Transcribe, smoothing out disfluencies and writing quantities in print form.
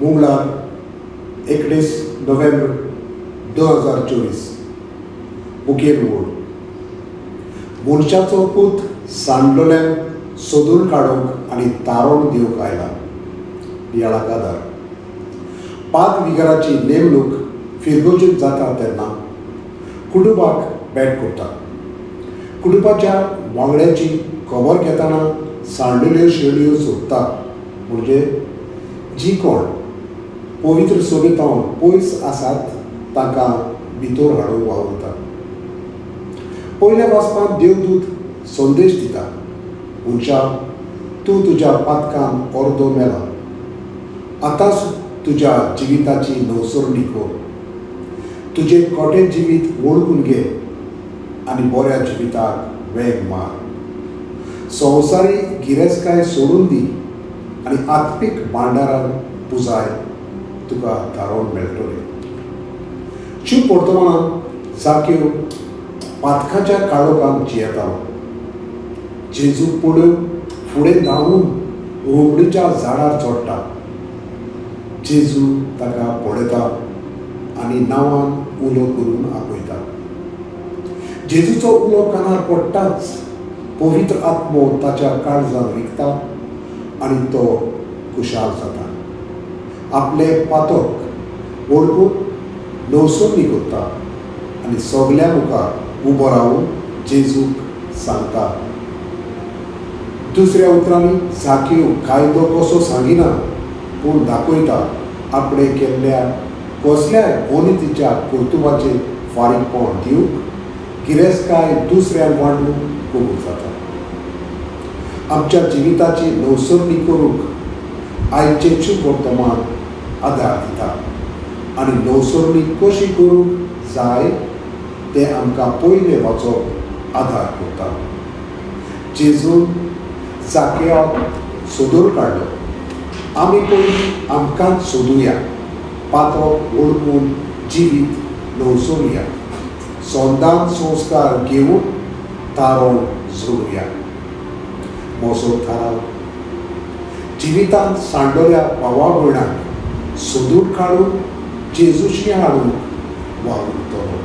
मंगळार, 19 नोव्हेंबर 2024. मुखेल ओळ: मनशाचो पूत सांडलोल्यांक सोदून काडूंक आनी तारोण दिवंक आयला. नियाळाक आदार: पाद विगाराची नेमणूक फिरगोजीत जाता तेन्ना कुटुंबाक भेट करता. कुटुंबाच्या वांगड्याची खबर घेतना सांडलेल्यो शेळयो सोदता, म्हणजे जी कोण पवित्र सभेंत पयस आसात तांकां भितर हाडूंक वावुरता. पयल्या वाचपांत देवदूत संदेश दिता, मनशा, तूं तुज्या पातकान अर्दो मेला. आतांच तुज्या जिविताची नवसरणी कर. तुजें खोटें जिवीत वळखून घे आनी बऱ्या जिविताक वेग मार. संवसारी गिरेस्तकाय सोडून दी आनी आत्मीक भांडारान पुजाय, तुका थारोवन मेळटलें. शुभ वर्तमानात जाक्यो पातकाच्या काळोखान जियेतालो. जेजूक पळोवन फुडें धांवून रुमडीच्या झाडार चडटा. जेजू ताका पळयता आनी नांवान उलो करून आपयता. जेजूचो उलो कानार पडटाच पवित्र आत्मो ताच्या काळजान रिगता आनी तो खुशाल जाता. आपले पातक वळखून नवसरणी करता आनी सगल्या मुखार उबो रावून जेजूक सांगता. दुसऱ्या उतरांनी, जाक्यो कायदो कसो सांगिना, पूण दाखयता, आपणे केल्ल्या कसल्याय अनितीच्या कर्तुबाचेर फारीकपण दिवंक गिरेस्तकाय दुसऱ्यांक वांटूंक कबूल जाता. आमच्या जिविताची नवसरणी करूंक आयचें शुभ वर्तमान आदार दिता आनी नवसरणी कशी करूंक जाय तें आमकां पयलें वाचप आदार करता. जेजून जाकेवाक सोदून काडलो. आमी पयलीं आमकांच सोदुया, पातक वळखून जिवीत नवसरुया, सोंदान संस्कार घेवन तारण जोडुया. मोसो थाराव: जिवितांत सांडोल्या भावा भयणांक सोदून काडून जेजूशी हाडूंक वावुरतलो.